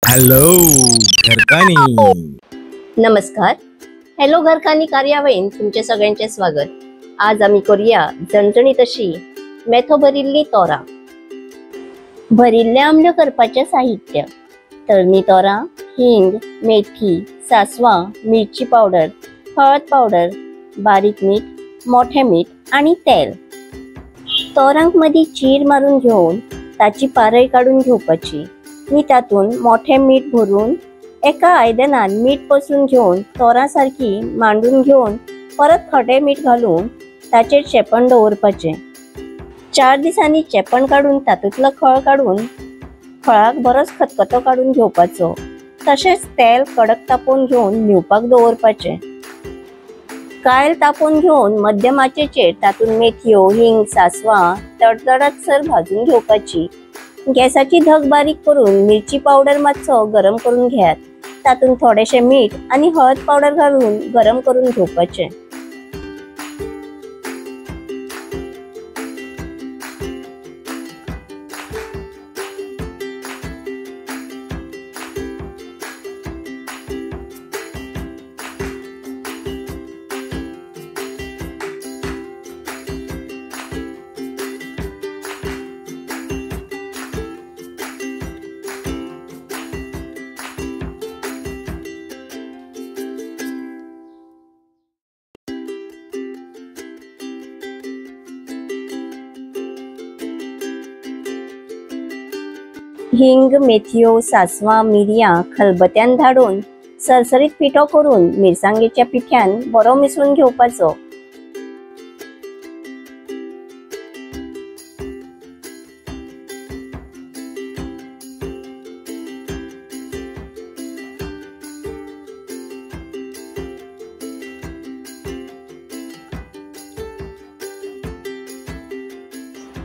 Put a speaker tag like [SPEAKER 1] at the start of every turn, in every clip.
[SPEAKER 1] Hello घरकानी।
[SPEAKER 2] नमस्कार, hello घरकानी कार्यावळीन तुमचे सगळ्यांचे स्वागत। आज आमी करूया झणझणीत अशी मेथो भरिल्ली तोरां। भरिल्ले आमल्यो करपाचें साहित्य: तरणी तोरां, हिंग, मेथी, सासवां, मिरची पावडर, हळद पावडर, बारीक मीठ, मोठे मीठ आनी तेल। तोरांक मदीं चीर मारून घेवन ताची पारय काडून घेवपाची आनी तातूंत मोठें मीठ भरून एका आयदनान मीठ पसरून घेवन तोरां सारकी मांडून घेवन परत थोडें मीठ घालून ताचेर चेपण दवरपाचें। 4 दिसांनी चेपण काडून तातूंतलो खळ काडून खळाक बरोच खतखतो काडून घेवपाचो। तशेंच तेल कडक तापोवन घेवन न्हिवपाक दवरपाचें। कायल तापोवन घेवन मध्यम आचेचेर तातूंत मेथयो, हिंग, सासवां तडतडत सर भाजून घेवपाची। गॅसाची धग बारीक करून मिरची पावडर मातसो गरम करून घेयात। तातूंत थोडेशें मीठ आनी हळद पावडर घालून गरम करून घेवपाचें। हिंग, मेथयो, सासवां, मिरयां खलबत्यान धाडून सरसरीत पिठो करून मिरसांगेच्या पिठ्यान बरो मिसळून घेवपाचो।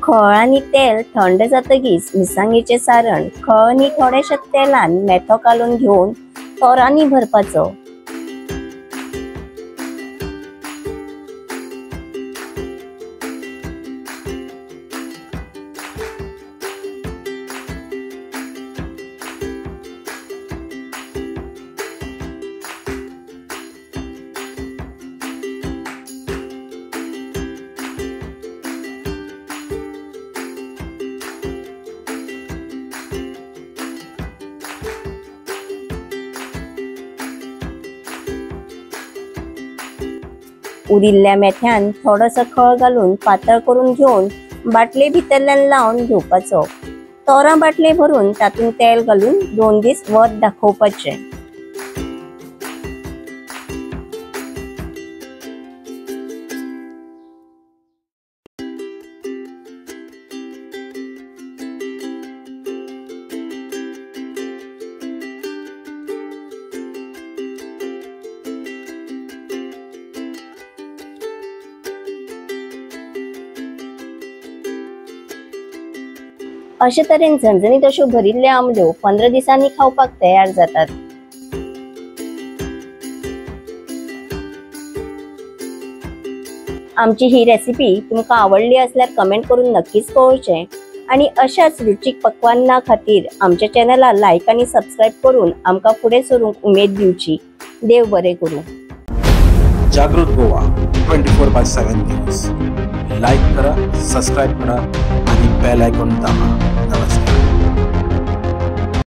[SPEAKER 2] खळ आनी तेल थंड जातकीच मिरसांगेचें सारण खळ आनी थोडेशें तेलान मेथो कालोवन घेवन तोरांनी भरपाचो। उरिल्ल्या मेथ्यान थोडोसो खळ घालून पातळ करून घेवन बाटले भितरल्यान लावन घेवपाचो। तोरां बाटले भरून तातूंत तेल घालून 2 दीस वत दाखोवपाचें। अशे तरेन झणझणीत अश्यो भरिल्ल्यो आमल्यो 15 दिसांनी खावपाक तयार जातात। आमची ही रेसिपी तुमकां आवडली असल्यार कमेंट करून नक्कीच कळोवचें आनी अशाच रुचीक पक्वान्ना खातीर आमच्या चॅनला लायक आनी सबस्क्रायब करून आमकां फुडें सरूंक उमेद दिवची। देव बरें करूं।
[SPEAKER 1] जागृत गोवा 24/7 न्यूज लाईक करा, सबस्क्राईब करा आणि बेल आयकॉन दाबा। नमस्कार।